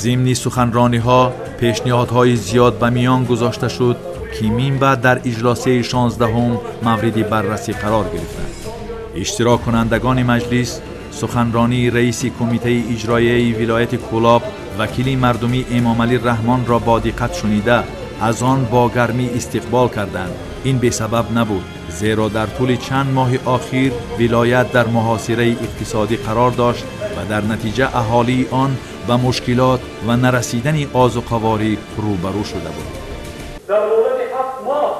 Зимни суханрониҳо пешниҳодҳои зиёд ба миён гузошта шуд, ки минбаъд дар иҷлосияи 16-ум мавриди баррасӣ қарор гирифтанд. Иштироккунандагони маҷлис суханронии раиси кумитаи иҷроияи вилояти Кӯлоб, вакили мардумӣ Эмомалӣ Раҳмонро бо диққат шунида, аз он бо гармӣ истиқбол карданд. Ин бесабаб набуд, зеро дар тӯли чанд моҳи охир вилоят дар муҳосираи иқтисодӣ қарор дошт ва дар натиҷа аҳолии он ба мушкилот ва нарасидани озуқаворӣ рӯбарӯ шуда буд. Дар муддати 7 моҳ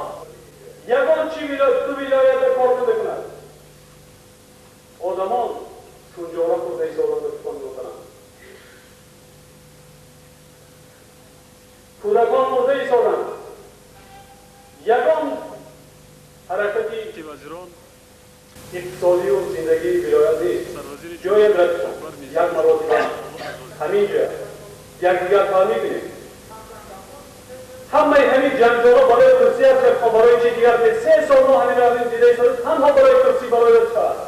ягон чи ду вилоятда кор мекунад. Одамон шунҷора хурда ҳисобанд ва мекунанд. Кӯдакон мурда ҳисобанд. Ягон ҳаракати иқтисодию зиндагии вилоят нест. Ҷое як маротиба ҳамин ҷо якдигар фаҳмӣ кунем. Ҳамаи ҳамин ҷангҷоро барои курсӣ аст, барои чи дигар нест. 3 сол мо ҳамин дида истодем, танҳо барои курсӣ, барои вазифа аст.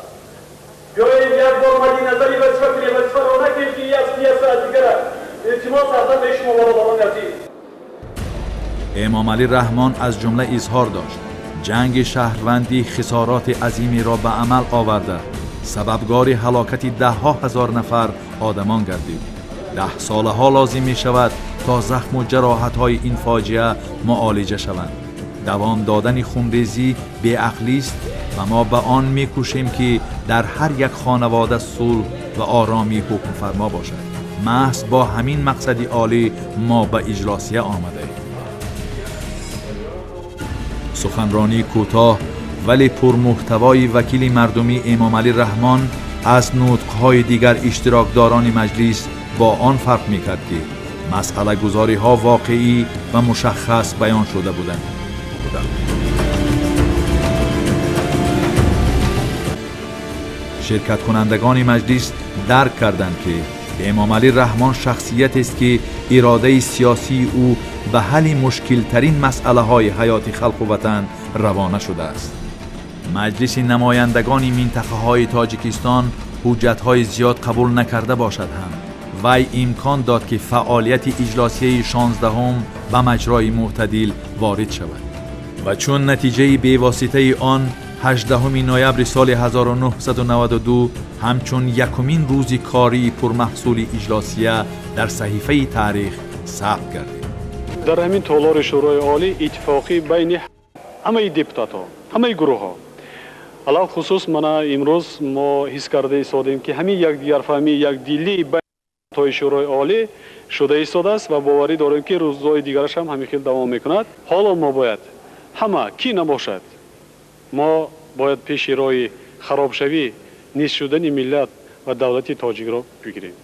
Биёед як бор мадди назари вазифа кунем, вазифаро накунем ки аз ки аст аз дигар аст. Илтимос ҳастам ба шумо бародарони азиз. Эмомалӣ Раҳмон аз ҷумла изҳор дошт: ҷанги шаҳрвандӣ хисороти азимеро ба амал оварда, сабабгори ҳалокати даҳҳо ҳазор нафар одамон гардид. 10 солаҳо лозим мешавад то захму ҷароҳатҳои ин фоҷиа муолиҷа шаванд. Давом додани хунрезӣ беақлист ва мо ба он мекӯшем, ки дар ҳар як хонавода сулҳ ва оромӣ ҳукмфармо бошад. Маҳз бо ҳамин мақсади олӣ мо ба иҷлосия омадаем. Суханронии кӯтоҳ вале пурмуҳтавои вакили мардумӣ Эмомалӣ Раҳмон аз нутқҳои дигар иштирокдорони маҷлис бо он фарқ мекард, ки масъалагузориҳо воқеӣ ва мушаххас баён шуда буданд. Ширкаткунандагони маҷлис дарк карданд, ки Эмомалӣ Раҳмон шахсиятест, ки иродаи сиёсии ӯ ба ҳалли мушкилтарин масъалаҳои ҳаёти халқу ватан равона шудааст. Маҷлиси намояндагони минтақаҳои Тоҷикистон ҳуҷҷатҳои зиёд қабул накарда бошад ҳам, вай имкон дод, ки фаъолияти иҷлосияи 16-ум ба маҷрои мӯътадил ворид шавад. Ва чун натиҷаи бевоситаи он 18 ноябри соли 1992 ҳамчун якумин рӯзи кории пурмаҳсули иҷлосия дар саҳифаи таърих сабт гардид. Дар ҳамин толори Шӯрои Олӣ иттифоқӣ байни ҳамаи депутатҳо, ҳамаи гурӯҳҳо, алалхусус мана имрӯз мо ҳис карда истодем, ки ҳамин якдигарфаҳмӣ, якдилӣ байни Шӯрои Олӣ шуда истодааст ва боварӣ дорем, ки рӯзҳои дигараш ҳам ҳамин хел давом мекунад. Ҳоло мо бояд ҳама ки набошад, мо бояд пеши роҳи харобшавӣ, низ шудани миллат ва давлати тоҷикро бигирем.